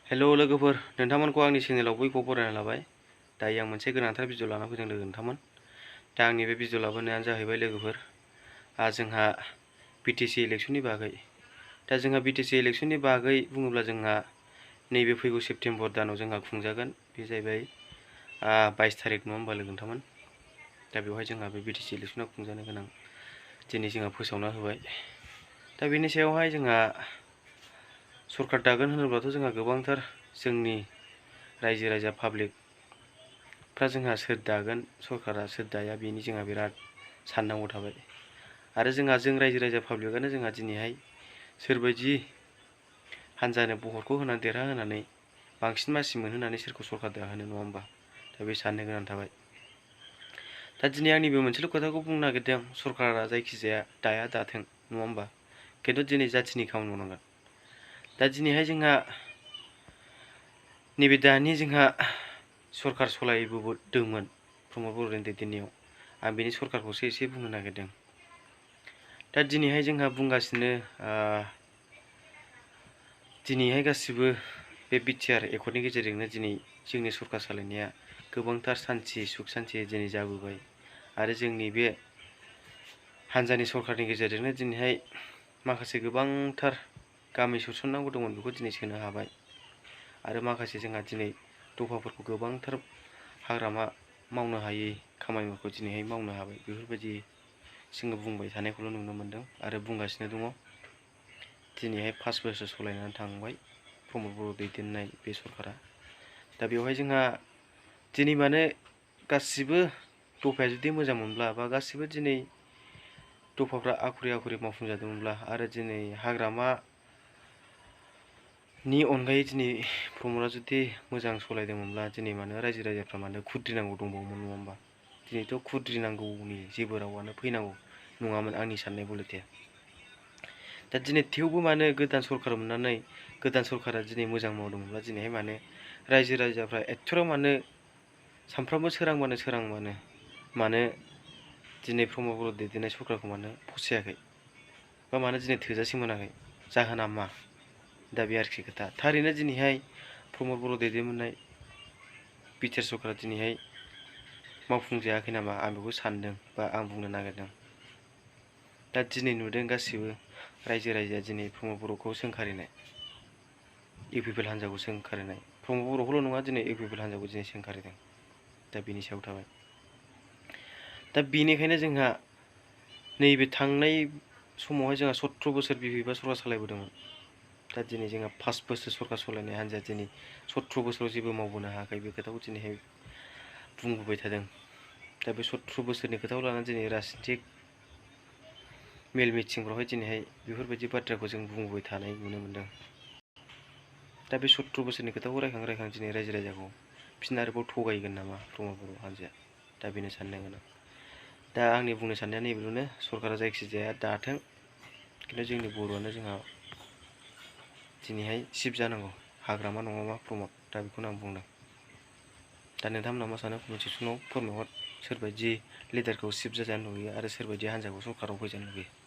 Hello लोगोफोर, नोंथांमोनखौ आंनि चेनेलाव बयखौबो बरायना लाबाय। दायो आं मोनसे गोनांथार भिडिअ लाना फैदों लोगो नोंथांमोन। दा आंनि बे भिडिअ लाबोनायानो जाहैबाय लोगोफोर, जोंहा बिटिसि इलेक्सननि बागै। दा जोंहा बिटिसि इलेक्सननि बागै बुङोब्ला जोंहा नैबे फैगौ सेप्तेम्बर दानाव जोंहा खुंजागोन। बे जाहैबाय 22 तारिख नङा होमबा लोगो नोंथांमोन। दा बेवहाय जोंहा बे बिटिसि इलेक्सना खुंजानो गोनां दिनै जोंहा फोसावना होबाय। दा बेनि सायावहाय जोंहा सरकार दागोन होनोब्लाथ' जोंहा गोबांथार जोंनि रायजो राजा पाब्लिकफ्रा जोंहा सोर दागोन, सरकारा सोर दाया, बेनि जोंहा बिराद साननांगौ थाबाय। आरो जोंहा रायजो राजा पाब्लिकआनो जोंहा दिनैहाय सोरबायदि हान्जानो भटखौ होनानै देरहाहोनानै बांसिन मासि मोनहोनानै सोरखौ सरकार दाहोनो, नङा होमबा। दा बे साननो गोनां थाबाय। दा दिनै आंनि बे मोनसेल' खोथाखौ बुंनो नागिरदों, सरकारा जायखिजाया दाया दाथों, नङा होमबा। खिन्थु दिनै जाथिनि खामानि मावनांगोन। दा दिनैहाय जोंहा नैबे दानि जोंहा सरकार सलायबोदोंमोन प्रमद बर'नि दैदेननायाव, आं बेनि सरकारखौसो एसे बुंनो नागिरदों। दा दिनैहाय जोंहा बुंगासिनो दिनैहाय गासिबो बे बिटिआर एकर्डनि गेजेरजोंनो दिनै जोंनि सरकार सालायनाया गोबांथार सान्थि सुख सान्थि दिनै जाबोबाय। आरो जोंनि बे हान्जानि सरकारनि गेजेरजोंनो दिनैहाय माखासे गोबांथार गामि सोसननांगौ दंमोन, बेखौ दिनै सोनो हाबाय। आरो माखासे जोंहा दिनै दफाफोरखौ गोबांथार हाग्रामा मावनो हायै खामानिफोरखौ दिनैहाय मावनो हाबाय। बेफोरबायदि जोङो बुंबाय थानायखौल' नुनो मोन्दों आरो बुंगासिनो दङ। दिनैहाय 5 बोसोर सलायनानै थांबाय प्रमद बर' दैदेननाय बे सरकारा। दा बेवहाय जोंहा दिनै माने गासिबो दफाया जुदि मोजां मोनब्ला, बा गासिबो दिनै दफाफ्रा आखुरि आखुरि मावफुंजादोंमोनब्ला, आरो दिनै हाग्रामानि अनगायै दिनै प्रमदआ जुदि मोजां सलायदोंमोनब्ला, दिनै मानो रायजो राजाफ्रा मानो खुद्रिनांगौ दंबावोमोन, नङा होमबा। दिनैथ' खुद्रिनांगौनि जेबो रावानो फैनांगौ नङामोन आंनि साननाय बलेथे। दा दिनै थेवबो मानो गोदान सरकार मोननानै गोदान सरकारा दिनै मोजां मावदोंमोनब्ला, दिनैहाय मानो रायजो राजाफ्रा एथ'राव मानो सानफ्रामबो सोरांबानो मानो दिनै प्रमद बर' दैदेननाय सरकारखौ मानो फसायाखै, बा मानो दिनै थोजासे मोनाखै, जाहोना मा? दा बे आरोखि खोथा। थारैनो दिनैहाय प्रमद बर' दैदेननाय बिटिआर सरकारा दिनैहाय मावफुंजायाखै नामा, आं बेखौ सानदों बा आं बुंनो नागिरदों। दा दिनै नुदों गासिबो रायजो राजाया दिनै प्रमद बर'खौ सोंखारिनाय, इउपिपिएल हान्जाखौ सोंखारिनाय। प्रमद बर'खौल' नङा, दिनै इउपिपिएल हान्जाखौ दिनै सोंखारिदों। दा बेनि सायाव थाबाय। दा बेनिखायनो जोंहा नैबे थांनाय समावहाय जोंहा 17 बोसोर बिपिएफआ सरकार सालायबोदोंमोन। दा दिनै जोंहा 5 बोसोर सरकार सालायनाय हान्जाया दिनै 17 बोसोराव जेबो मावबोनो हायाखै, बे खोथाखौ दिनैहाय बुंबोबाय थादों। दा बे 17 बोसोरनि खोथाखौ लानानै दिनै राजनितिक मेल मिटिंफ्रावहाय दिनैहाय बेफोरबायदि बाथ्राखौ जों बुंबोबाय थानाय नुनो मोन्दों। दा बे 17 बोसोरनि खोथाखौ रायखां दिनै रायजो राजाखौ फिन आरोबाव थगायगोन नामा प्रमद बर' हान्जाया? दा बेनो साननो गोनां। दा आंनि बुंनो साननाया नैबेल'नो, सरकारा जायखिजाया दाथों, खिन्थु जोंनि बर'आनो जोंहा दिनैहाय सिफ जानांगौ, हाग्रामा नङाबा प्रमद। दा बेखौनो आं बुंदों। दा नोंथांमोनहा मा सानो कमेन्ट सेक्सनाव फोरमायहर। सोरबायदि लिडारखौ सिफ जाजानो लुबैयो आरो सोरबायदि हान्जाखौ सरकाराव फैजानो लुबैयो।